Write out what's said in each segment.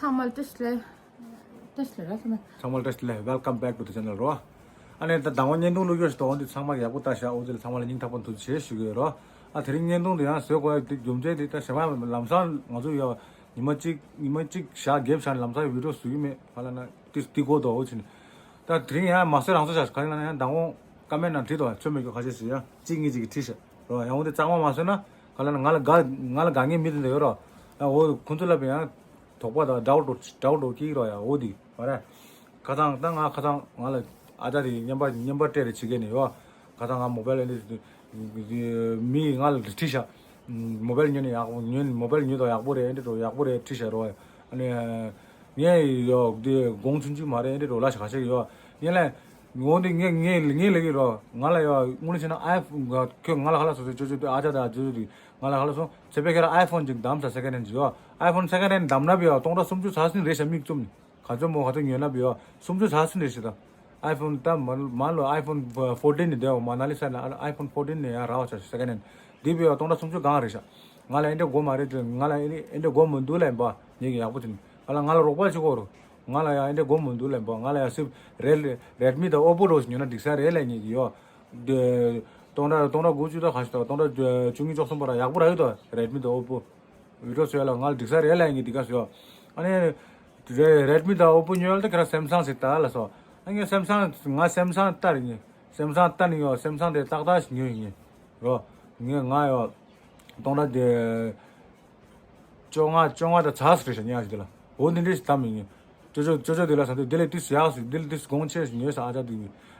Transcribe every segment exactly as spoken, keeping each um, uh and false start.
ཚང་མ་བཀྲ་ཤིས་བདེ་ལེགས། བཀྲ་ཤིས་བདེ་ལེགས་ར་ཚང་མ། ཚང་མ་བཀྲ་ཤིས་བདེ་ལེགས། Welcome back to the channel རོ། ཨ་ནི་ད་དང་པོ་བརྙན་ཐུང་བླུག་རྒྱུ་ཞིག་འདུག་འོ་འདི་ཚང་མ་ཡག་པོ་ལྟ་ཤག་འོ་འདི་ལ་ཚང་མ་ལ་སྙིང་ཐག་པ་ནས་ཐུགས་རྗེ་ཆེ་ཞུ་གི་ཡོད་རོ། ཨ་དེ་རིང་བརྙན་ཐུང་འདི་ཡང་བཟོས་དགོས་ཡ་འདི་རྒྱུ་མཚན་འདི་ད་ཞེ་མ་ལམ་སང་ང་ཚོ་ཡ་ཉི་མ་གཅིག་ཉི་མ་གཅིག་ཞག་རྒྱབ་ཤག་ནས་ལམ་སང་བི་ཌི་ཡོ་བཟོ་གི་མེད་ག་ལ་ན་ཏིས་ཏི་གོ་དོ་འོ་ཕྱིན། ད་དེ་རིང་ཡང་མ་བཟོས་རང་བཟོས་ཤག་ག་རེ་ན་ཡང་མདང་དགོང་ཀ་མེན་ནང་བྲིས་དོ་ཆོ་མེད་གི་ཁ་ཤས་ཤིག་ཡང་གཅིག་གཉིས་ཅིག་གིས་བྲིས་ཤག་རོ། ཡང་འོ་འདི་གཙང་མ་མ་བཟོས་ན་ག་ལ་ན་ང་ལ་དགའ་ང་ལ་དགའ་ངེས་མི་དེ་འདྲ་ཡོད་རོ། ཡང་འོ་ཁོང་ཚོ་ལ་བས་ཡང་དོགས་པ་དང་དགྲ་བོ་འགྲོ་དགྲ་བོ་འགྲོ་གི་རོ། ཡང་འོ་འདི་མ་རེད། ཁ་སང་ད་ང་ཁ་སང་ང་ལ་ཨ་ཅག་དེ་བརྙན་པར་བརྙན་པར་སྤྲད་རེ་བྱེད་མཁན་ནི་ཡོད། ཁ་སང་ང་མོ་བལ་ཨེ་འདྲ་མི་ང་ལ་བྲིས་ཤག་མོ་བལ་ཉོས་ནི་ཡག་པོ་ཉོས་མོ་བལ་ཉོས་དོ་ཡག་པོ་རེད་ཨེ་འདྲ་འགྲོ་ཡག་པོ་རེད་བྲིས་ཤག་རོ། ཨ་ནི་ངས་ཡོད་འདི་དགོངས་ཆུང་ཆུང་མ་རེད་ཨེ་འདྲ་འགྲོ་ལ་ཤ་ཁ་ཤས་ཡོད། ངས་ལ་འོ་འདི་ངས་ངས་ངས་ལ་གི་རོ། ང་ལ་ཡོད་དངུལ་ཆེ་ན་ཨའི་ཕོན་ཁྱོད་ང་ལ་ཁ་ལ་སོ་སོ་ཅོ་ཅོ་ཨ་ཅག་དང་ཅོ་ཅོ་དེ་ང་ལ་ཁ་ལ་སོང་ཚེ་པའི་ཁྱེད་རང་ཨའི་ཕོན་ཅིག་བདམས་ས་སེ་ཀན་ཧེན་ཅིག་ཡོད། ཨའི་ཕོན་སེ་ཀན་ཧེན་བདམས་ན་བི་ཡོད་སྟོང་ཕྲག་སུམ་ཅུ་ཚར་སོང་རེད་ཤག་མིག་བཙུམ་ནི། ག་ཚོད་མོ་ག་ཚོད་ཉོས་ན་བི་ཡོ་སུམ་ཅུ་ཚར་སོང་རེད་ཤག་ད། ཨའི་ཕོན་ད་མ་མ་ལོ་ཨའི་ཕོན་ཕོར་ཊིན་ནི་དེ་འོ་མ་ན་ལི་ས་ན་ཨའི་ཕོན་ཕོར་ཊིན་ནི་ཡང་རག་པ་ཆ་སེ་ཀན་ཧེན་འདི་བི་ཡོ་སྟོང་ཕྲག་སུམ་ཅུ་གང་རེད་ཤག་ང་ལ་ཨེ་འདྲ་དགོས་མ་རེད་དེ་ང་ལ་ཨེ་འདྲ་ཨེ་འདྲ་དགོས་མི་འདུག་ལབ་པ་ངེད་ཀྱི་ཡག་པོ་དེ་ནི་ང་ལ་ང་ལ་རོགས་པ་བྱེད་དགོས་རོ། ང་ལ་ཡང་ཨེ་འདྲ་དགོས་མི་འདུག་ལབ་པ་ང་ལ་ཡང་སིབ་རེད་རེད་མི་དང་ཨོ་པོ་རོ་ཞིག་ཉོས་ན་འགྲིག་ས་རེད་ལབ་ངེད་ཀྱི་ཡོ། དེ་སྟོང་ཕྲག་སྟོང་ཕྲག་དགུ་བཅུ་དང་ག་ཤི་དང་སྟོང་ཕྲག་བཅུ་གཉིས་བཅུ་གསུམ་བར་ཡག་པོ་རག་གི་འདུག་རེད་མི་དང་ཨོ་པོ། བི་ཌི་ཡོ་བཟོས་ལ་ང་ལ་འགྲིག་ས་རེད་ལབ་ཡིན་གྱི་འདི་ག་བཟོས། ཨ་ནི་རེ་རེད་མི་དང་ཨོ་པོ་ཉོས་ལ་ད་ཁྱེད་རང་སེམ་སང་ཟེར་ད་ལ་སོ། ཨ་ངས་སེམ་སང་ང་སེམ་སང་ལྟར་ཡིན། སེམ་སང་ལྟར་ནི་ཡོད་སེམ་སང་དེ་ཏག་ཏག་ཞིག་ཉོས་ཡིན། རོ། ངས་ང་ཡོད། སྟོང་ཕྲག་དེ་བཅོ་ལྔ་བཅོ་ལྔ་དང་ཚ་སུ་རེད་ཤག་ཉག་ཅིག་དེ་ལ་འོ་འདི་འདྲས་ཞིག་བདམས་ཡིན། ཅོ་ཅོ་ཅོ་ཅོ་དེ་ལ་ས་དེ་དེ་ལས་ཏིས་ཡག་སུ་དེ་ལས་ཏིས་གོང་ཆེ་སུ་ཉོས་ས་ཨ་ཅག་དེ་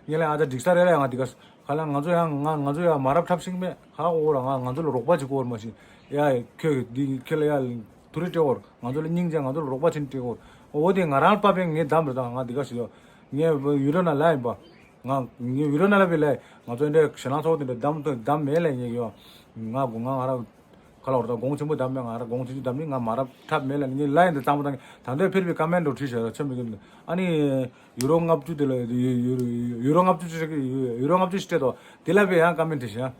ངས་ལ་ཨ་ཅག་འགྲིག་ས་རེད་ལ་ཡང་དེ་ག་སུ་ག་ལ་ང་ཚོ་ཡང་ང་ང་ཚོ་ཡང་མ་རབས་འཁྲབ་ཤིང་མེད་ཧ་གོ་ར་ང་ང་ཚོ་ལ་རོགས་པ་བྱེད་དགོས་མ་ཤེས་ཡ་ཁྱོད་འདི་ཁྱེད་ལ་ཡ་ཐུ་རི་སྤྲད་འོར་ང་ཚོ་ལ་སྙིང་རྗེ་ང་ཚོ་ལ་རོགས་པ་བྱེད་སྤྲད་འོར་འོ་དེ་ང་རང་པ་པས་ངས་བདམས་རེད་ད་ང་དེ་ག་སུ་ཡོད་ངས་ཡུ་རོ་ན་ལ་ཡིན་པ་ང་ངས་ཡུ་རོ་ན་ལ་བས་ལ་ང་ཚོ་འདྲ་ཞེ་ལང་ཚོགས་དེ་འདྲ་བདམས་བདམས་མེད་ལ་ངས་ཡོད་ང་དགོས་ང་ང་རང་། ཁ་ལོ་ར་དང་གོང་ཆེན་པོ་བདམས་མེད་ང་ར་གོང་ཆེན་ཆུ་བདམས་ནི་ང་མ་རབས་འཁྲབ་མེད་ལ་ནི་ལ་ཡིན་དུ་གཙང་པོ་དང་ད་འདོད་ཕེར་བའི་ཀ་མེན་འགྲོ་བྲིས་ཤག་ཆེན་པོ་ཡིན་ཨ་ནི་ཡུ་རོ་ལྔ་བཅུ་དེ་ལ་ཡུ་རོ་ལྔ་བཅུ་ཅིག་ཡུ་རོ་ལྔ་བཅུ་ཞིག་སྤྲད་དོ་དེ་ལ་བས་ཡང་ཀ་མེན་བྲིས་ཤག་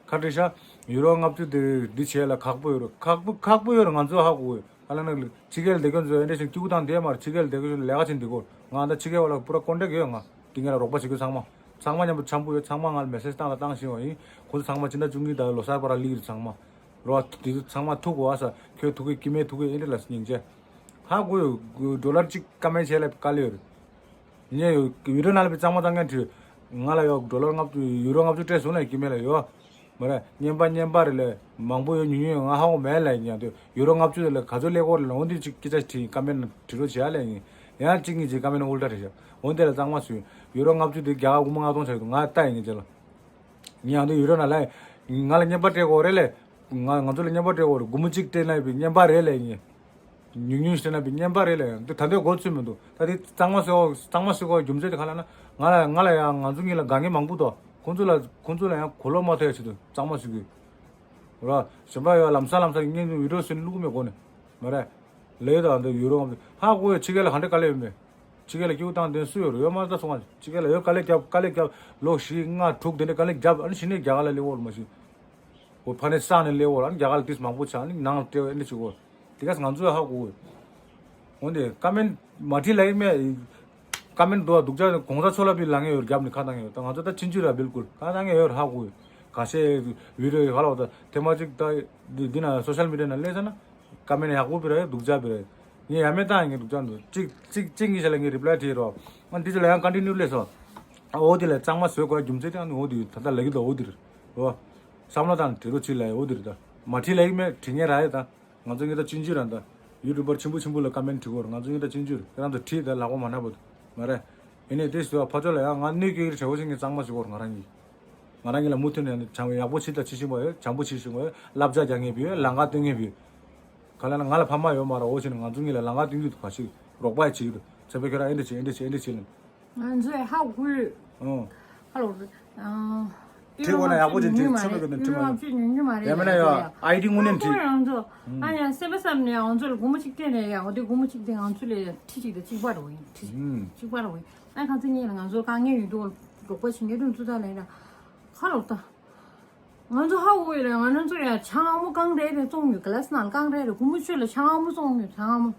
ཁ་བྲིས་ཤག་ཡུ་རོ་ལྔ་བཅུ་དེ་འདི་བྱས་ལ་ཁག་པོ་ཡོད་རོ་ཁག་པོ་ཁག་པོ་ཡོད་རོ་ང་ཚོ་ཧ་གོ་ཨ་ལ་ན་ཕྱི་རྒྱལ་བསྡད་མཁན་ཚོ་ཨེ་འདྲ་ཞིག་སྐྱིད་པོ་དང་བསྡད་མར་ཕྱི་རྒྱལ་བསྡད་མཁན་ཚོ་ལས་ཀ་བྱེད་འདི་གོ་ང་ད་ཕྱི་རྒྱལ་བ་ལ་པུ་ར་ཀོན་ཊེག་ཡོད་ང་དེ་ངས་ལ་རོགས་པ་བྱེད་དགོས་ཚང་མ་ཚང་མ་མཉམ་པོ་འཆམ་པོ་ཡོད་ཚང་མ་ང་ལ་མེ་སེ་ཇི་བཏང་ལ་བཏང་ཤེས་བ་ཡིན་ཁོ་ཚོ་ཚང་མ་སྤྱི་ཟླ་བཅུ་གཉིས་དང་ལོ་གསར་བར་སླེབས་ཀྱི་རེད་ཚང་མ། རོ། དེ་ཚོ་ཚང་མ་ཐུག་གོ་ཨ་ས་ཁྱོད་ཐུག་གི་སྐྱེ་དམན་ཐུག་གི་ཨེ་འདྲ་ལ་སྙིང་རྗེ། ཧ་གོ་ཡོད། ཌོ་ལར་གཅིག་ཀ་མེན་བྱས་ལ་དཀའ་ལས་ཡོད་རེད། ངས་ཡོད་བི་ཌིའོ་ནང་ལ་བི་གཙང་མ་གཙང་ངན་བྲིས། ང་ལ་ཡོད་ཌོ་ལར་ལྔ་བཅུ་ཡུ་རོ་ལྔ་བཅུ་སྤྲད་སོང་ལ་སྐྱེ་དམན་ལ་ཡོད། མ་རེད་བརྙན་པ་བརྙན་པ་རེད་ལས་མང་པོ་ཡོད་ཉུང་ཉུང་ཡོད་ང་ཧ་གོ་མེད་ལ་ཡིན་ཡང་དུས་ཡུ་རོ་ལྔ་བཅུ་དེ་ལ་ག་ཚོད་སླེབས་ཀྱི་ཡོད་རེད་ལ་འོ་འདི་གཅིག་སྐད་ཆ་དྲིས་ཀ་མེན་བྲིས་རོགས་བྱེད་ཨ་ལ་ཡིན། ཡང་གཅིག་གཉིས་བྱེད་ཀ་མེན་ཨུལ་ཏྲ་རེད་ཤག་འོ་འདི་ལ་གཙང་མ་བཟོས། ཡུ་རོ་ལྔ་བཅུ་དེ་རྒྱ་གར་སྒོར་མོ་ལྔ་སྟོང་ཆགས་ཡོད་འདུག་ང་ལྟ་ཡིན་ངེས་ཅན་ལ། ངས་ཡང་དུ་ཡུ་རོ་ན་ལ། ང་ལ་བརྙན་པར་སྤྲད་དགོས་རེད་ལས། ང་ང་ཚོ་ལ་བརྙན་པར་སྤྲད་དགོས་རེད་སྒོར་མོ་གཅིག་སྤྲད་ན་ཡོད་པའི་བརྙན་པར་རེད་ལས་ངས། ཉུང་ཉུང་ཞིག་སྤྲད་ན་ཡོད་པའི་བརྙན་པར་རེད་ལས་ཡང་དུ་ད་ལྟའི་སྒོ་ཚུད་མི་འདུག་ད་དེ་གཙང་མ་བཟོས་གཙང་མ་བཟོས་དགོས་རྒྱུ་མཚན་དེ་ག་ལ་ན། ང་ལ་ང་ལ་ཡང་ང་ཚོ་གཉིས་ལ་དགའ་ངེས་མང་པོ་འདུག་ཁོང་ཚོ་ལ་ཁོང་ཚོ་ལ་ཡང་གོ་ལོག་མ་ཐོས་ཆེད་དུ་གཙང་མ་བཟོས་དགོས། ར། གཞན་པ་ཡང་ལམ་སང་ལམ་སང་བརྙན་བི་ཌིའོ་བཟོས་ནས་བླུག་གི་མེད་གོ་ནས། མ་རེད། ལས་དང་འདི་ཡུ་རོ་ཧ་གོ་ཡོད་ཕྱི་རྒྱལ་ལ་ག་འདྲ་དཀའ་ལས་ཡོད་མེད། ཕྱི་རྒྱལ་ལ་སྐྱིད་པོ་བཏང་དེ་སུ་ཡོད་རེད་ཡོད་མ་རེད་ད་སོང་ང་ཕྱི་རྒྱལ་ལ་ཡོད་དཀའ་ལས་རྒྱབ་དཀའ་ལས་རྒྱབ་ལོ་བཞི་ལྔ་དྲུག་དེ་འདྲ་དཀའ་ལས་རྒྱབ་ཨ་ནི་གཞི་ནས་རྒྱ་གར་ལ་སླེབས་འོར་མ་ཤི། འོ་ཕ་ནས་ས་ནས་སླེབས་འོར་ཨ་ནི་རྒྱ་གར་ལ་ཏིས་མང་པོ་ཆགས་ཨ་ནི་ནང་ལ་སྤྲད་ཨ་ནི་ཅིག་འོར་དེ་ག་ང་ཚོས་ཧ་གོ་འོ་འདི་ཀ་མེན་མ་བྲིས་ལ་ཡིན་མེད་ཀ་མེན་འདུག་ཨ་སྡུག་ཅག་གོང་ས་མཆོག་ལ་བི་ལ་ངེས་ཡོད་རྒྱབ་ནས་ཁ་བཏང་ཡོད་ད་ང་ཚོ་ད་ཕྱིན་ཆུ་ར་བིལ་ཀུལ་ཁ་བཏང་ཡོད་ཧ་གོ་འོ་ག་ཤེད་བི་ཌིའོ་ཧ་ལོ་ད་ཐེངས་མ་གཅིག་ད་འདི་འདི་ན་སོ་ཤལ་མི་ཌི་ཡ་ན་སླེབས་ས་ན། ཀ་མེན་ཡག་པོ་བི་རེད་སྡུག་ཅག་བི་རེད། ངས་ཡ་མེད་བཏང་ངས་སྡུག་ཅག་འདུག་གཅིག་གཅིག་གཅིག་གཉིས་ཤ་ལ་ངས་རི་པ་ལའི་བྲིས་རོགས། ཨ་འདི་ཚོ་ལ་ཡང་ཀོན་ཊི་ནིའུ་སླེབས་སོང་། ཨ་འོ་དེ་ལ་གཙང་མ་བཟོས་དགོས་རྒྱུ་མཚན་དེ་ཨ་ནི་འོ་དེ་ད་ལྟ་ལ་གི་ད་འོ་དེ་རེད། རོ། བསམ་བློ་བཏང་བྲིས་རོགས་བྱེད་ལ་ཡ་འོ་དེ་རེད་ད། མ་བྲིས་ལ་ཡིག་མེད་བྲིས་ངེས་ར་ཡོད་ད། ང་ཚོ་ངེས་ད་ཅིན་ཅི་ར་ད། ཡུ་ཊུབ་པར་ཆེན་པོ་ཆེན་པོ་ལ་ཀ་མེན་བྲིས་གོ་ར་ང་ཚོ་ངེས་ད་ཅིན་ཅི་ར་ཁྱེད་རང་ཚོ་བྲིས་ད་ལག་པ་མ་ན་བོ་ད། མ་རེད། ཡིན་ནའི་དེ་ཟེར་བ་ཕ་ཚོ་ལ་ཡང་ང་གནོད་སྐྱེལ་གྱི་བྱ་བ་ཞིག་ངས་གཙང་མ་ཞིག་གོ་ར་ང་རང་གིས། ང་རང་གཉིས་ལ་མུ་མཐུད་ནས་བྱམས་ཡག་པོ་བྱེད་དང་བྱེད་བཞིན་པ་ཡོད་བྱམས་པོ་བྱེད་བཞིན་པ་ཡོད་བསླབ་བྱ་རྒྱག་མཁན་བུ་ཡོད་ལམ་ཁ་སྟོན་མཁན་བུ་ཡོད། ག་ལ་ན་ང་ལ་ཕ་མ་ཡོད་མ་ར་འོ་བྱས་ནས་ང་ཚོ་གཉིས་ལ་ལམ་ཁ་སྟོན་རྒྱུ་འདུག་ག་ཞིག་རོགས་པ་ཡི་བྱེད་ཀྱི་འདུག་ཚེ་འཕེལ་ཁྱོད་རང་ཨེ་འདྲ་བྱེད་ཨེ་འདྲ་བྱེད་ཨེ་འདྲ་བྱེད་ལབ། ང་ཚོས་ཧ་གོ་ཡོད། ཨོ། ཧ་ལོ། བྲིས་དགོས་ན་ཡག་པོ་ཅིག་བྲིས་ཚེ་འཕེལ་ཁྱོད་ནས་བྲིས་མ་ཡོད། ཉུང་ཉུང་མ་རེད་ཡ་མིན་ན་ཡ་ཨའི་ཌི་དངོས་གནས་བྲིས། ང་ཚོ་ཨ་ཡ་སེམས་པ་བསམ་ནས་ང་ཚོ་ལ་སྒོར་མོ་གཅིག་སྤྲད་ནས་ཡ་འོ་དེ་སྒོར་མོ་གཅིག་དེ་ང་ཚོ་ལ་ཁྲི་གཅིག་དང་གཅིག་པ་རེད་བ་ཡིན་ཁྲི་གཅིག་གཅིག་པ་རེད་བ་ཡིན། ཨ་ཁ་ཚ་ཉིད་ལ་ང་ཚོར་དཀའ་ངལ་ཡོད་དུས་རོགས་པ་བྱེད་མཁན་དུ་ཚུར་ད་ལན་ར་ཁ་ལོག་ད། ང་ཚོ་ཧ་གོ་ཡོད་རེད། ང་རང་ཚོ་ཡང་ཇ་མངར་མོ་རྐང་རེ་རེ་བཙོང་ཡོད། ག་ལ་སི་ནང་རྐང་རེ་རེ་སྒོར་མོ་ཆུ་ལ་ཇ་མངར་མོ་བཙོང་ཡོད། ཇ་མངར་མོ།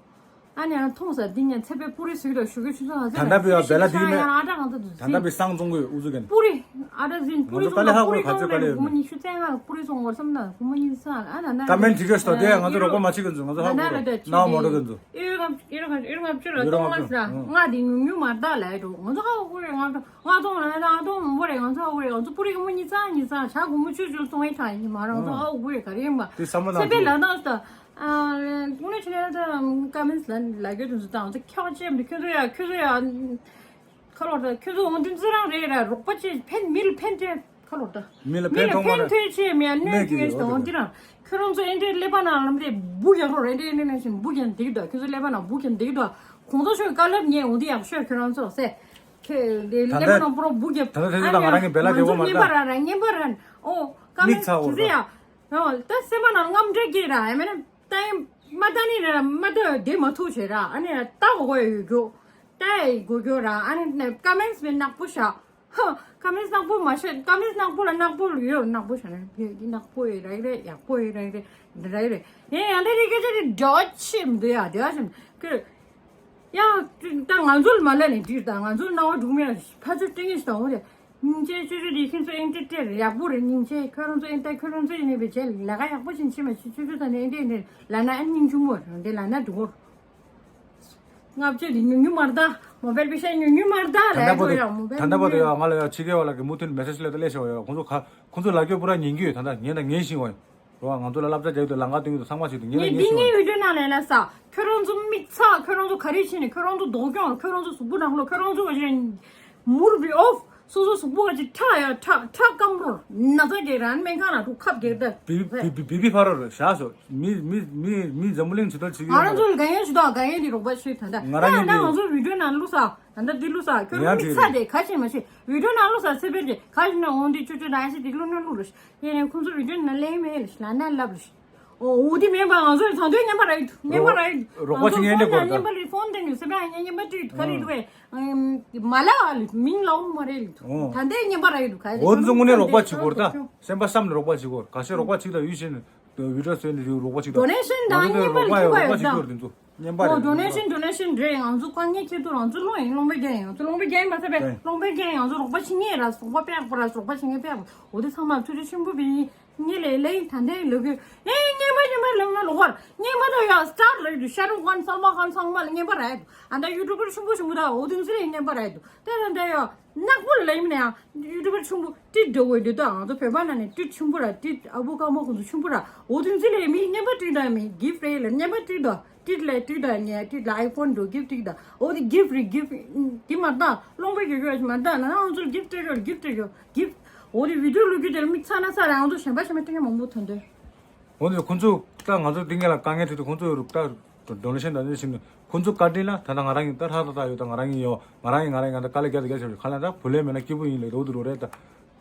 ཨ་ནི་ཡང་མཐོང་ས་འདི་ཉན་ཚེ་པའི་པུ་རི་ཟིག་ལ་ཞུ་གི་ཆུ་ཚོད་ང་ཚོ་ད་ལྟ་བི་ཡ་བེ་ལ་དི་མེ། ཨ་ད་ང་ཚོ་ད་ལྟ་བི་སང་ཙོང་གི་ཨུ་ཚུགས་ཀན་པུ་རི་ཨ་ད་ཟིན་པུ་རི་ཙོང་ལ་པུ་རི་ཙོང་ལ་གུ་མ་ཉི་ཤུ་རྩ་ལྔ་པུ་རི་ཙོང་བར་སམ་ན་གུ་མ་ཉི་ཤུ་རྩ་ཨ་ན་ན་ཀ་མེན་ཊི་ཁྱོད་ཤོ་དེ་ང་ཚོ་རོགས་པ་མ་བྱེད་གི་འཛུ། ང་ཚོ་ཧ་གོ་རོགས་ནའོ་མོ་རོ་གི་འཛུ། ཨེ་རོ་ཨེ་རོ་ཨེ་རོ་ང་བཅུ་ལ་ཙོང་ལ་ས་ང་དེ་ཉུང་ཉུང་མར་ད་ལ་ཡ་འགྲོ། ང་ཚོ་ཧ་གོ་རེ་ང་ང་ཙོང་ལ་ང་ཙོང་མང་པོ་རེ་ང་ཚོ་ཧ་གོ་རེ་ང་ཚོ་པུ་རི་གུ་མ་ཉི་ཤུ་རྩ་ཉི་ཤུ་རྩ་ཆ་གུ་མ་ཆུ་ཆུ་ཙོང་ཨེ་ཐང་ཡིན་མ་ར་ང་ཚོ་ཧ་གོ་རེ་ག་རེ་ཡིན་པ་དེ་སམ་ལ་ཚེ་པའི་ལ་ད་ས། དངོས་གནས་བྱས་ན་ད་ཀ་མེན་ཊི་ལ་ལ་རྒྱུ་དེ་ཚོ་དང་ཚེ་ཁྱག་ཅེས་མི་ཁྱོད་ཚོ་ཡ་ཁྱོད་ཚོ་ཡ་ཁ་ལོར་ད་ཁྱོད་ཚོ་འོང་དུས་ཚོ་རང་རེད་ར་རོགས་པ་ཅེས་ཕན་མི་ལ་ཕན་ཐོགས་ཁ་ལོར་ད་མི་ལ་ཕན་ཐོགས་མ་ར་ཕན་ཐོགས་ཆེ་མེད་གནས་ཀྱི་ཡོད་དེ་རང་ཁྱོད་རང་ཚོ་ཨེ་འདྲའི་ཀླད་པ་ནང་ལམ་དེ་བུ་རྒྱག་རོགས་ཨེ་འདྲའི་ཨེ་འདྲའི་ནང་བཞིན་བུ་རྒྱག་འདིག་ད་ཁྱོད་ཚོ་ཀླད་པ་ནང་བུ་རྒྱག་འདིག་ད་གོང་ཚོ་ཆོས་དཀའ་ལབ་ཉེ་འོང་དུས་ཡག་ཤོས་ཁྱོད་རང་ཚོ་སེ་ཁྱོད་དེ་ཀླད་པ་ནང་པོ་ར་བུ་རྒྱག་ད་ལྟ་དེ་ཚོ་ད་ང་རང་གི་བེ་ལ་རྒྱག་གོ་མ་ད་ཉན་པ་ར་ར་ཉན་པ་ར་ཨོ་ཀ་མེན་ཊི་ཟེ་ཡ། ཡང་ད་སེམས་པ་ནང་རྔམ་སྐྲག་གི་ར་ཨ་མེན་ན་ད་ཡིན་མ་ད་ནི་ར་མ་ད་དེ་མ་ཐུག་བྱེད་ར་ཨ་ནི་ད་གོ་གོ་ཡོད་རྒྱུ་ད་ཡི་གོ་རྒྱུ་ར་ཨ་ནི་ཀ་མེན་ཊི་མི་ནག་པོ་ཤ་ཧ་ཀ་མེན་ཊི་ནག་པོ་མ་ཤ་ཀ་མེན་ཊི་ནག་པོ་ལ་ནག་པོ་ཡོད་ནག་པོ་ཤ་ན་ནག་པོ་ཡི་ར་རེད་ཡག་པོ་ཡི་ར་རེད་ར་རེད་ཡིན་ཡང་ད་རེད་སྐད་ཆ་རེད་འདྲ་ཆེ་མི་འདུག་ཡ་འདྲ་ཆེ་མི་ཀི་ཡ་ད་ང་ཚོ་ལ་མ་ལ་ནི་འདྲིར་ད་ང་ཚོ་ལ་སྣང་བ་འགྲུག་མེད་ཕ་ཚོ་སྤྲིང་ངེ་ཞིག་དང་འོ་རེད། སྙིང་རྗེ་ཅོ་ཅོ་དེ་ཁྱེད་ཚོ་ཨེ་འདྲ་སྤྲད་ཡག་པོ་རེད། སྙིང་རྗེ་ཁྱོད་རང་ཚོ་ཨེ་འདྲ་ཁྱོད་རང་ཚོ་ཡིན་ནས་བེད་སྤྱད་ལས་ཀ་ཡག་པོ་ཅིག་བྱེད་མ་ཤེས། ཅོ་ཅོ་ད་ནས་ཨེ་འདྲ་ཨེ་འདྲ་ལབ་ན་ཨ་སྙིང་ཆུང་མོ་རང་འདྲ་ལབ་ན་འགྲིག་གོ། ལྔ་བཅུ་དེ་ཉུང་ཉུང་མར་ད་མོ་བེལ་པི་ཤ་ཉུང་ཉུང་མར་ད་ད་ལས་ལྟ་བུ་ཡོད་ཡ་མོ་བེལ་ད་ལྟ་བུ་དེ་ཡ་ང་ལ་ཡ་ཕྱི་རྒྱལ་བ་ལ་གི་མུ་མཐུད་མེ་སེ་ཇི་སླེབས་ད་སླེབས་ཤོག་ཡ་ཁོང་ཚོ་ཁ་ཁོང་ཚོ་ལ་རྒྱོ་པུ་ར་ཉན་གི་ཡོད། ད་ལྟ་ཉན་ད་ཉན་བཞིན་བ་ཡ། རོ་ང་ཚོ་ལ་བསླབ་བྱ་རྒྱག་དུས་ལམ་ཁ་སྟོན་གྱི་འདུག་ཚང་མ་ཞིག་ཏུ་ཉེ་ངས་ལ་ངས་འདི་ཞུ་ངའི་བི་ཌིའོ་ནང་ལས་ལ་ས་ཁྱོད་རང་ཚོ་མིག་ཚ་ཁྱོད་རང་ཚོ་ག་རེ་བྱས་ནས་ཁྱོད་རང་ཚོ་ལྡོག་ཀྱང་ཁྱོད་རང་ཚོ་གཟུགས་པོ་ནང་ལོགས་ཁྱོད་རང་ཚོ་བཞིན་མུར་བི་ཨོཕ་སོ་སོ་གཟུགས་པོ་ག་ཅིག་ཁྲག་ཡ་ཁྲག་ཁྲག་སྐམ་རོ་ན་ཚ་གས་རང་སྨན་ཁང་ལ་འགྲོ་ཁབ་རྒྱག་ད་བི་བི་བི་བི་ཕ་རོ་རེ་བཞག་སོ་མི་མི་མི་མི་འཛམ་བུ་གླིང་ཇི་ལྟར་བྱེད་ཀྱི་ང་ཡོད་རང་ཚོ་ལ་དགའ་ཡས་ཞུ་དང་དགའ་ཡས་འདི་རོགས་པ་ཞུས་ད་ལྟ་ང་རང་ཡིན་ད་ང་ཚོ་བི་ཌིའོ་ནང་བླུགས་ས། ད་ལྟ་འདི་བླུགས་ས་ཁྱོད་རང་མི་ཚ་དེ་ག་ཞིག་མ་ཤེས་བི་ཌིའོ་ནང་བླུགས་ས་ཚེ་འཕེལ་དེ་ག་ཞིག་ན་འོང་དེ་ཅོ་ཅོ་ན་ཡ་ཤི་དེ་བླུགས་ན་བླུགས་རེ་ཡིན་ནས་ཁོང་ཚོ་བི་ཌིའོ་ནང་ལེན་མེད་ལ་ཤི་ལ་ན་ལབ་རེ་ཤི་ཨོ་འོ་དེ་མེད་པ་ང་ཚོ་ཚང་དོན་ཉན་པ་ར་ཡིན་ཉན་པ་ར་ཡིན་རོགས་པ་ཞིག་ཉན་དེ་གོ་ད་ཉན་པ་རེད་ཕོན་དེ་ནི་སེ་བ་ཉན་ཉན་པ་དྲིས་ག་རེ་འདུག་བས་མ་ལ་ཨ་ལི་མིང་ལ་འོང་མ་རེད་ལི་ད་ལྟའི་ཉན་པ་ར་ཡིན་འདུག་ག་འོ་ཚོ་དངོས་གནས་རོགས་པ་བྱེད་དགོས་ད་སེམས་པ་བསམ་ནས་རོགས་པ་བྱེད་དགོས་ག་ཤེད་རོགས་པ་བྱེད་ད་ཡུལ་ཤེས་ནས། བི་ཌིའོ་བཟོས་ནས་རོགས་པ་ཅིག་དང་། ཌོ་ནེ་ཤན་དང་ང་ཚོ་རྙིང་པ་རོགས་པ་ཡོད་ལ་རྙིང་པ་རོགས་པ་ཅིག་ཡོད་དེ་ཚོ་རྙིང་པ་རེད་ཌོ་ནེ་ཤན་ཌོ་ནེ་ཤན་རེད། ང་ཚོ་དཀའ་ངལ་ཁྱེར་དུས་ང་ཚོ་སློང་ཡིན་སློང་པའི་རྒྱན་ཡིན་ང་ཚོ་སློང་པའི་རྒྱན་ཡིན་མ་ཚད་པས་སློང་པའི་རྒྱན་ཡིན་ང་ཚོ་རོགས་པ་བྱེད་ངེས་ར་རོགས་པ་བྱེད་ངེས་པས་འོ་དེ་ཚང་མ་ཐུགས་རྗེ་ཆེན་པོ་བི་ངེས་ལས་ལས་ད་ལྟའི་ལོ་རྒྱུས་ཨེ་རྙིང་པ་རྙིང་པ་ལབ་ན་ལོག་པར་རྙིང་པ་དང་ཡང་སི་ཊར་ལབ་ཡོད་དུས་ཤ་རུག་ཁཱན་སལ་མན་ཁཱན་ཚང་མ་ལ་རྙིང་པ་ར་ཡོད་དུས་ཨ་ད་ཡུ་ཊུབ་པར་ཆེན་པོ་ཆེན་པོ་དང་འོ་དེ་ཚོ་ལ་རྙིང་པ་ར་ཡོད་དུས་ད་ད་ད་ཡང་། ནག་པོ་ལ་ཡིན་ན་ཡང་ཡུ་ཊུབ་པར་ཆུང་པོ་ཏིད་འགྲོ་འོས་འདུག་ད་ང་ཚོ་བོད་པ་ན་ནས་ཏིད་ཆུང་པོ་ར་ཏིད་ཨ་བུ་ཀ་མོ་ཁོང་ཚོ་ཆུང་པོ་ར་འོ་དེ་ཚོ་ལས་མི་རྙིང་པ་ཏིད་ད་མི་གིབ་རེད་ལ་རྙིང་པ་ཏིད་ད་ཏིད་ལ་ཏིད་ད་ཉེ་ཏིད་ལ་ཨའི་ཕོན་འགྲོ་གིབ་ཏིད་ད་འོ་དེ་གིབ་རེད་གིབ་དེ་མ་ད་སློང་པའི་གི་གི་མ་ད་ན་ང་ཚོ་གིབ་སྤྲད་རོགས་གིབ་སྤྲད་རོགས་གིབ་འོ་དེ་བི་ཌིའོ་ལུག་གི་དེ་ལ་མི་ཚ་ན་ཚ་ར་ང་ཚོ་གཞན་པ་གཞན་པ་སྤྲད་མཁན་མང་པོ་ཐོན་དོན། འོ་ནི་ཁོང་ཚོ་ད་ང་ཚོ་འདི་ངེས་ལ་དཀའ་ངལ་འཕྲད་དུས་ཁོང་ཚོ་རུ་ད་ཌོ་ནེ་ཤན་དང་འདི་བྱིན་ནས་ཁོང་ཚོ་བཀའ་དྲིན་ལ་ད་ལྟ་ང་རང་གིས་ད་ཧྲག་ཏག་ཏག་ཡོད་ད་ང་རང་གིས་ཡོད་ང་རང་གིས་ང་རང་གིས་ང་ད་དཀའ་ལས་རྒྱག་ད་རྒྱག་བྱ་བའི་ཁ་ལ་ད་བུ་ལས་མེད་ན་སྐྱིད་པོ་ཡིན་ལས་རོགས་དུ་རོགས་རེད་ད་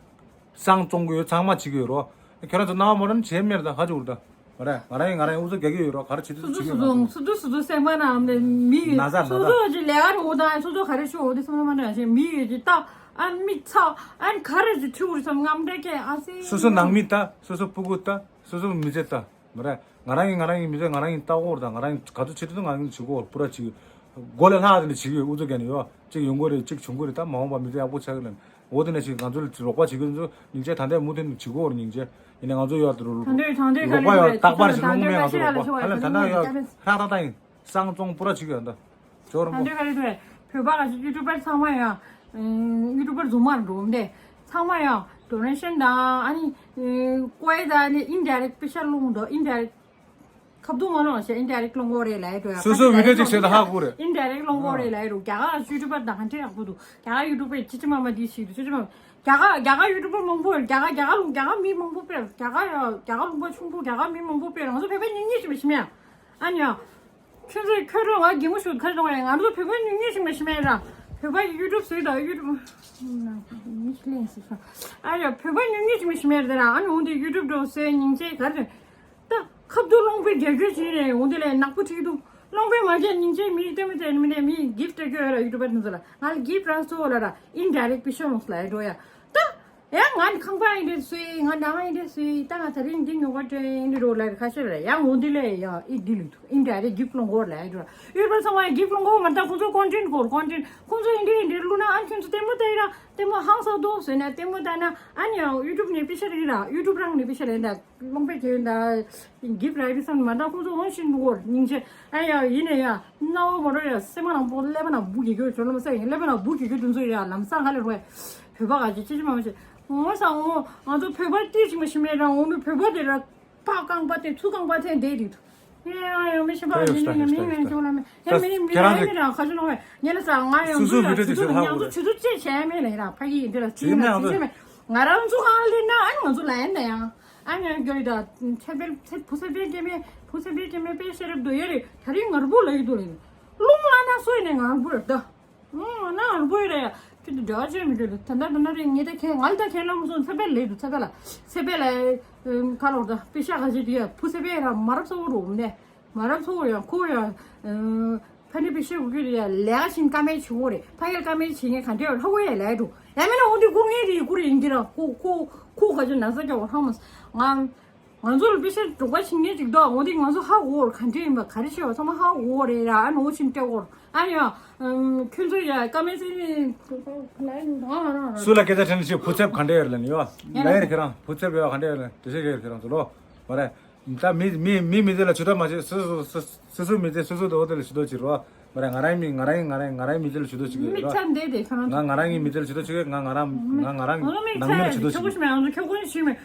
སང་བཙོང་གི་ཡོད་ཚང་མ་བྱེད་ཀྱི་ཡོད་རོགས་ཁྱོད་རང་ཚོ་སྣང་བ་མོ་རང་བྱེད་མེད་ད་ཧ་ཅུག་རུ་ད་མ་རེད་ང་རང་གིས་ང་རང་གིས་ཨུ་ཚུགས་རྒྱག་གི་ཡོད་རོགས་ག་རེ་བྱེད་དུ་བྱེད་ཀྱི་ཡོད་ང་ཚོ་སུ་དུ་སུ་དུ་སེམས་པ་ན་མི་ན་ཚ་ན་ཚ་སོ་སོ་ཅི་ལས་ཀ་རུ་འོ་ད་སོ་སོ་ག་རེ་ཤོག་འོ་དེ་སེམས་པ་མ་འདྲ་ཞེས་མི་ཡོད་ཀྱི་ད་ཨ་མི་ཚ་ཨ་ག་རེ་ཅི་ཁྲིའུ་རི་སམ་ངམ་འདྲ་ཀྱི་ཨ་སི་སོ་སོ་ནང་མི་ད་སོ་སོ་སྤུ་གུ་ད། སོ་སོ་མི་ཚེ་ལྟ། མ་རེད། ང་རང་གིས་ང་རང་གི་མི་ཚེ་ང་རང་གིས་ལྟ་དགོས་རེད་ད། ང་རང་གིས་ག་ཚོད་བྱེད་ཐུབ་ང་རང་གིས་བྱེད་དགོས་རེད། པུ་ར་ཅིག་མགོ་ལས་ལྷག་དེ་འདྲ་བྱེད་ཀྱི་ཡོད། ཨུ་ཚུགས་རྒྱག་ནས་ཡོད། གཅིག་ཡོང་གི་རེད། གཅིག་བྱུང་གི་རེད། ད་མ་འོངས་པ་མི་ཚེ་ཡག་པོ་ཆགས་ཀྱི་རེད། འོ་དེ་འདྲ་ཞིག་ང་ཚོ་ལ་རོགས་པ་བྱེད་ཀྱི་ཡོད་ཚོ་སྙིང་རྗེ་ད་ལྟའི་མུ་མཐུད་ནས་བྱེད་དགོས་རེད། སྙིང་རྗེ་ཡིན་ནའི་ང་ཚོ་ཡོད་རོགས་པ་ཡོད་རྟག་པར་ཞིག་སློང་མེད་ང་ཚོ་རོགས་པ་ཧ་ལས་ད་ལྟ་ཡོད་ཧྲག་ཏག་ཏག་ཡིན། སང་བཙོང་པུ་ར་བྱེད་ཀྱི་ཡོད་ད། ཇོ་རིན་པོ། ད་འདོད་ག་རེ་འདུག་བོད་པ་ག་ཚོད་ཡུ་ཊུབ་པར་ཚང་མ་ཡང་ཡུ་ཊུབ་པར་རྫུན་མར་འགྲོ་འདི་ཚང་མ་ཡང་ཌོ་ནེ་ཤན་དང་ཨ་ནི་ཀོའི་དང་ཨ་ནི་ཨིན་ཌའི་རེག་པེ་ཤལ་སློང་འདུག་ཨིན་ཌའི་རེག་ཁབ་ཏུ་མ་སློང་ཞེས་ཨིན་ཌའི་རེག་སློང་གོ་རེད་ལ་ཡ་འགྲོ་ཡ། སོ་སོ་བི་ཌིའོ་ཅིག་བྱས་ད་ཧ་གོ་རེད། ཨིན་ཌའི་རེག་སློང་གོ་རེད་ལ་ཡ་འགྲོ། རྒྱ་གར་ཡུ་ཊུབ་པར་དང་ཧན་ཏེ་ཡག་པོ་འདུག་རྒྱ་གར་ཡུ་ཊུབ་པར་ཅི་ཅི་མ་མ་འདི་ཞིག་འདུག་ཅི་ཅི་མ་རྒྱ་གར་རྒྱ་གར་ཡུ་ཊུབ་པར་མང་པོ་རྒྱ་གར་རྒྱ་གར་རྒྱ་གར་མི་མང་པོ་དཔེ་རྒྱ་གར་རྒྱ་གར་ལུང་པ་ཆུང་པོ་རྒྱ་གར་མི་མང་པོ་དཔེ་རང་ཚོ་བོད་པ་ཉུང་ཉུང་ཞིག་མ་ཤི་མེད་ཨ་ནི་ཡ། ཁྱོད་ཚོས་ཁྱོད་རང་ང་གད་མོ་ཤོར་ཁ་རེ་གཏོང་བ་ཡིན། ང་ཚོ་བོད་པ་ཉུང་ཉུང་ཞིག་མ་ཤི་མེད་ར། བོད་པ་ཡི་ཡུ་ཊུབ་བཟོས་དང་ཡུ་ཊུབ་མི་ཤི་ལེན་ཟེར་ཤོག་ཨ་ཡ་བོད་པ་ཉུང་ཉུང་ཞིག་མ་ཤི་མེད་ར། ཨ་ནི་འོང་དུས་ཡུ་ཊུབ་འགྲོ་བཟོས་སྙིང་རྗེ་ག་རེ་ད་ཁབ་ཏུ་སློང་པའི་རྒྱ་རྒྱུ་བྱས་ནས་འོང་དུས་ལས་ནག་པོ་ཁྲིད་འདུག་སློང་པའི་མ་རྒྱ་སྙིང་རྗེ་མི་ལྟོས་མི་ལྟོས་མི་ལྟོས་མི་གིབ་སྤྲད་རྒྱུ་ཡོད་ར། ཡུ་ཊུབ་པ་དེ་ཚོ་ལ་ང་ལ་གིབ་རང་གཙོ་བོ་ལ་ར་ཨིན་ཌའི་རེག་པི་ཤོ་ལོང་སླ་ཡ་འགྲོ་ཡ་ད། ཡ་ང་ནི་ཁང་པ་ཡིན་དེ་སུའི་ང་ནང་ཡིན་དེ་སུའི་ད་ང་ད་རིང་འདི་ཉོ་ག་དྲན་འདི་རོ་ལ་ཁ་ཤས་རེད། ཡ་འོ་འདི་ལས་ཡ་ཨི་འདི་ལུས་ཐུག་ཨིན་འདྲ་རེད། གིབ་ལོང་གོ་ལ་ཡ་འདྲ་ཡོད་པ་ཚང་མ་གིབ་ལོང་གོ་མ་ད་ཁོང་ཚོ་ཀོན་ཊེན་གོ་ཀོན་ཊེན་ཁོང་ཚོ་ཨིན་འདི་ཨིན་འདི་ལུ་ན་ཨན་ཁྱོད་ཚོ་ལྟད་མོ་ལྟ་ཡི་ར་ལྟད་མོ་ཧང་སང་དོ་ཟོས་ན་ལྟད་མོ་ལྟ་ན་ཨན་ཡ་ཡུ་ཊུབ་ནས་པི་ཤ་རི་ར་ཡུ་ཊུབ་རང་ནས་པི་ཤ་རེད་ད། ལོང་པའི་གྱོན་ད་གིབ་ར་རི་སམ་མ་ད་ཁོང་ཚོ་འོང་ཤིན་འདུག་གོ་སྙིང་རྗེ། ཨ་ཡ་ཡིན་ནས་ཡ་སྣང་བ་མ་རོ་ཡ་སེམས་ནང་པོ་ཀླད་པ་ནང་སྦུག་གི་གྱོད་བྱོ་ལོ་མ་ས་ཡིན་ཀླད་པ་ནང་སྦུག་གི་གྱོད་དུ་ཚོ་ཡ་ལམ་སང་ཧ་ལས་རོ་ཡ་བོད་པ་ག་ཅི་ཅི་ཅི་མ་མ་ཅི་ངོ་ས་ངོ་ང་ཚོ་བོད་པ་ཏི་ཅི་མ་ཤི་མེད་ར་འོང་ནུ་བོད་པ་དེ་ར་པ་རྐང་པ་དེ་ཚུ་རྐང་པ་ཐེན་དེ་རིག་ཡ་ཡ་མི་ཤི་པ་ཡིན་ནས་མི་ངན་ཅོ་ལ་མེ་ཡ་མི་མི་ངན་མི་ར་ཁ་ཅི་ནོ་ངས་ལ་ས་ང་ཡང་ཚུ་ཚུ་བི་ཌིའོ་དེ་ཚོ་ཧ་གོ་རེད། ཚུ་ཚུ་ཅེ་བྱས་མེད་ལ་ཡ་ར་ཕ་གི་ཡིན་དེ་ལ་ཅི་ཡིན་ན་ང་ཚོ་ང་རང་ཚུ་གང་ལེན་ན་ཨ་ནི་ང་ཚོ་ལ་ཡིན་ན་ཡང་། ཨ་ནི་རྒྱོ་ཡི་ད་ཚེ་འཕེལ་ཚེ་བུ་ཚེ་འཕེལ་སྐྱེ་དམན་བུ་ཚེ་འཕེལ་སྐྱེ་དམན་དཔེ་ཤེས་རབ་དོ་ཡོད་རེད། ད་རིང་ངར་པོ་ལ་ཡི་དོ་རེད། རླུང་ལ་ན་སོ་ཡི་ནས་ངར་པོ་རེད་ད། ཨང་ན་ངར་པོ་ཡོད་རེད་ཡ། ཁྱོད་དུ་འདྲ་བ་ཅན་མི་འདྲ་ད་ད་ད་ན་རེད་ངེད་ད་ཁྱེད་ང་ལ་ད་ཁྱེད་ལ་མ་སོང་ཚེ་འཕེལ་ལ་ཡི་དོ་ཚེ་འཕེལ་ལ་ཚེ་འཕེལ་ལ་ཁ་ལོར་ད་དཔེ་ཤ་ག་ཅི་དུ་ཡ་བུ་ཚེ་འཕེལ་ར་མ་རབས་སོ་རུ་ནས། མ་རབས་ཚོ་ཡང་ཁོ་ཡང་ཕ་ནི་པི་ཤེ་གུ་གུ་ཡ་ལས་ཀ་ཤིན་ཀ་མེད་ཆུ་བོ་རེད། ཕ་གིར་ཀ་མེད་ཆེ་ངས་ག་འདྲེ་ལྷ་གོ་ཡ་ལས་འགྲོ་ཡ་མེད་ན་འོ་འདི་གུ་ངེད་རི་གུ་རེ་ཡིན་གྱི་ར་ཁོ་ཁོ་ཁོ་ག་ཅུ་ན་ས་རྒྱ་བ་ཧ་མ་ང་ང་ཚོ་ལ་པི་ཤེ་གྲོགས་པ་ཤིང་ངེད་ཅིག་དོ་འོ་འདི་ང་ཚོ་ཧ་གོ་བོར་ག་འདྲེ་ཡིན་པ་ག་རེ་ཤེས་བ་ཚང་མ་ཧ་གོ་བོ་རེད་ར། ཨ་ནོ་ཤིན་ཏེ་གོར་ཨ་ཡ་ཁྱོད་ཚོ་ཡ་ཀ་མེད་སི་ནི་སུ་ལ་སྐད་ཆ་དྲན་ཤེས་བུ་ཚབ་ག་འདྲེ་ཡོད་ལ་ནི་ཡོ་ལ་ཡར་ཁྱེད་རང་བུ་ཚབ་ཡོད་ག་འདྲེ་ཡོད་ལ་དེ་ཤེས་ག་ཡོད་ཁྱེད་རང་ཚོ་ལོ་མ་རེད། ད་མི་མི་མི་མི་དེ་ལ་ཇུས་གཏོགས་མ་བྱེད། སོ་སོ་སོ་སོ་སོ་མི་དེ་སོ་སོ་དོ་དེ་ལ་ཇུས་གཏོགས་བྱེད་རོགས། མ་རེད། ང་རང་མི་ང་རང་ང་རང་མི་དེ་ལ་ཇུས་གཏོགས་བྱེད་ཀྱི་མིག་རོགས། ཚ་འདེད་དེ་ཁྱོད་རང་ང་ང་རང་གི་མི་དེ་ལ་ཇུས་གཏོགས་བྱེད་ཀྱི་ང་ང་རང་ང་ང་རང་ང་ནང་མི་ལ་ཇུས་གཏོགས་བྱེད་ཀྱི། ཁྱོད་ཀུན་ཤི་མེད།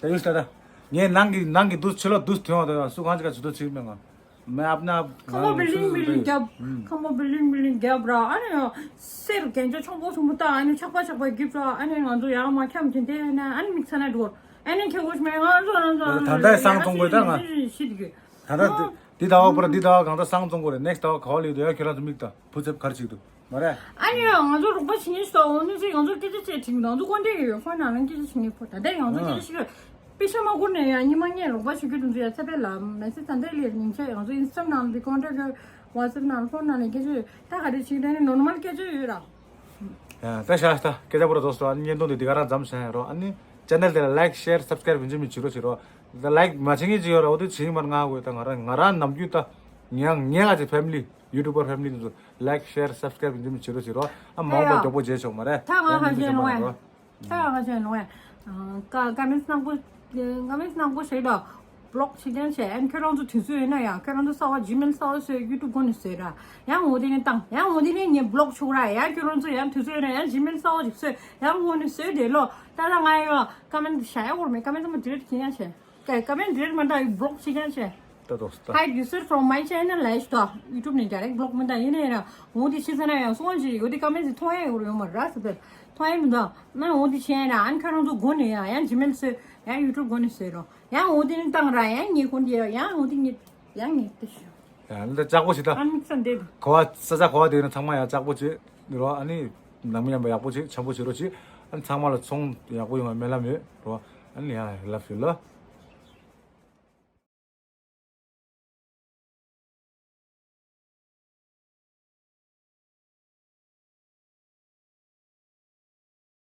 ད་ཡོད་ད་ད། ངས་ནང་གི་ནང་གི་དུས་ཕྱི་ལོགས་དུས་ཐོན་བ་དང་སུ་གང་ཅི་ག་ཇུས་གཏོགས་བྱེད་ཀྱི་མེད་ང་། མེད་ཨབ་ན་ཁ་མོ་བི་ལིང་བི་ལིང་རྒྱབ། ཁ་མོ་བི་ལིང་བི་ལིང་རྒྱབ་ར། ཨ་ནི་སེར་རྒྱན་ཆ་ཆོམ་པོ་ཆོམ་པོ་ད་ཨ་ནི་ཆག་པ་ཆག་པ་གིབ་ར། ཨ་ནི་ང་ཚོ་ཡང་མ་འཁྱམ་གྱིན་དེ་ཨ་ནི་ཨ་ནི་མིག་ཚ་ན་འགྲོ། ཨ་ནི་ཁྱེད་ཀོ་ཤི་མེད་ང་ཚོ་ང་ཚོ་ད་ལྟ་སང་གཏོང་དགོས་ད་ང་། ཤི་དགོས། ད་ལྟ་འདི་ཟླ་བ་པོ་ར་འདི་ཟླ་བ་གང་ལྟར་སང་གཏོང་དགོས་རེད། ནེགསི་ཟླ་བ་ག་བ་ལས་འདུག་ཡ་ཁྱོད་རང་ཚོ་མིག་ད་བུ་ཚབ་གར་ཅིག་འདུག་མ་རེད། ཨ་ནི་ང་ཚོ་རོགས་པ་བྱེད་ངེས་ཤོག་འོ་ནི་ཚེ་ང་ཚོ་སྐད་ཆ་བཤད་ཁྲིག་ང་ཚོ་ཀོན་ཊེག་ཡོད་ཁོ་ནང་ལ་སྐད་ཆ་བྱེད་ངེས་ཕོ་ད་ལྟ་ང་ཚོ་སྐད་ཆ་བཤད་པེ་ཤ་མ་བསྐུར་ནས་ཡང་ཉི་མ་ངས་རོགས་པ་བྱེད་རྒྱུ་དུ་ཚོ་ཡ་ཚེ་པེ་ལ་མེ་སི་ཚ་འདས་ལེར་ཉིན་ཆ་ང་ཚོ་ཨིན་སི་ཊ་ནང་ལ་ཀོན་ཊེག་ཡོད་ཝ་ཚེབ་ནང་ལ་ཕོན་ནང་ལ་སྐད་ཆ་ཡོད་ད་ག་རེ་བྱེད་ད་ནི་ནོར་མལ་སྐད་ཆ་ཡོད་ར། ཡ་ད་ཤ་ཤ་སྐད་ཆ་པོ་ར་རྫོགས་སོང་། ཨ་ནི་བརྙན་ཐུང་དེ་འདི་ག་རང་མཚམས་བཞག་ཡ་རོ། ཨ་ནི་ཅེ་ནལ་དེ་ལ་ལའིཀ་ཤེར་སབ་སི་ཀ་རེབ་བྱེད་མི་བྱེད་རོགས་བྱེད་རོགས། ད་ལའིཀ་མ་བྱེད་མཁན་ཅིག་ཡོད་ར། འོ་དེ་བྱེད་མར་ང་དགོས། ད་ང་རང་ང་རང་ནམ་རྒྱུན་ད་ངས་ངས་ང་ཚོའི་ཕེ་མི་ལི་ཡུ་ཊུབ་པར་ཕེ་མི་ལི་དེ་ཚོ་ལའིཀ་ཤེར་སབ་སི་ཀ་རེབ་བྱེད་མི་བྱེད་རོགས་བྱེད་རོགས། ཨ་མ་འོངས་པར་མགྱོགས་པོ་བྱེད་ཆོག་མ་རེད། ད་ང་ཧ་ཤེས་ལོང་ཨེ། ད་ང་ཧ་ཤེས་ལོང་ཨེ། ཀ་ཀ་མེན་སི་ནང་པོ་ཀ་མེན་སི་ནང་པོ་ཞིག་ད་བློག་བྱེད་མཁན་བྱས། ཨན་ཁྱོད་རང་ཚོ་དུས་ཚོད་ཡོད་ན་ཡང་ཁྱོད་རང་ཚོ་གསར་བ་ཇི་མེལ་གསར་བ་བཟོས་ཡུ་ཊུབ་སྒོ་ནས་བཟོས་ར། ཡང་འོ་དེ་ནས་བཏང་ཡང་འོ་དེ་ནས་ངས་བློག་ཆོག་ར། ཡང་ཁྱོད་རང་ཚོ་ཡང་དུས་ཚོད་ཡོད་ན་ཡང་ཇི་མེལ་གསར་བ་ཞིག་བཟོས་ཡང་འོ་ནས་བཟོས་དེ་ལོ། ད་ད་ང་ཡང་ཀ་མེན་བཞག་ཡ་འོར་མེད། ཀ་མེན་ཚང་མ་ཌི་ལིཊ་བྱེད་ཡ་བྱས། ཀ་ཀ་མེན་ཌི་ལིཊ་མ་འདྲ་ཡི་བློག་བྱེད་ཡ་བྱས། ད་དོ་ད། Hide user from my channel ལ་ཞུ་ད། ཡུ་ཊུབ་ནས་ཌའི་རེག་བློག་མི་འདྲ་ཡིན་ནའི་ར། འོ་དེ་ཕྱི་ས་ན་ཡང་སོང་ཅི་ཡོད་དེ་ཀ་མེན་ཚི་མཐོང་ཡ་ཡོད་རེད་ཡོད་མ་ར་ཟེར་བས། མཐོང་ཡ་མི་འདུག་ན་འོ་དེ་བྱས་ན་ཨན་ཁྱོད་རང་ཚོ་སྒོ་ནས་ཡང་ཡང་ཇི་མེལ་བཟོས་ཡང་ཡུ་ཊུབ་སྒོ་ནས་བཟོས་རོགས། ཡང་འོ་དེ་ནི་བཏང་ར་ཡང་ངེད་ཁོ་འདི་ཡང་འོ་དེ་ངེད་ཡང་ངེད་དེ་ཞུ། ཡང་འདི་ལྕགས་པོ་ཞིག་ད། ཨ་ནི་ས་འདེབས། གོ་བ་ས་ཆ་གོ་བ་དེ་ནི་ཚང་མ་ཡང་ལྕགས་པོ་བྱེད་རོགས། ཨ་ནི་ནང་མི་ཡང་ཡག་པོ་བྱེད་འཆམ་པོ་བྱེད་རོགས་བྱེད། ཨ་ནི་ཚང་མ་ལ་ཚོང་ཡག་པོ་ཡོང་བའི་སྨོན་ལམ་ཡོད་རོགས། ཨ་ནི་ཡང་ལབ་ཞུ་ལོ།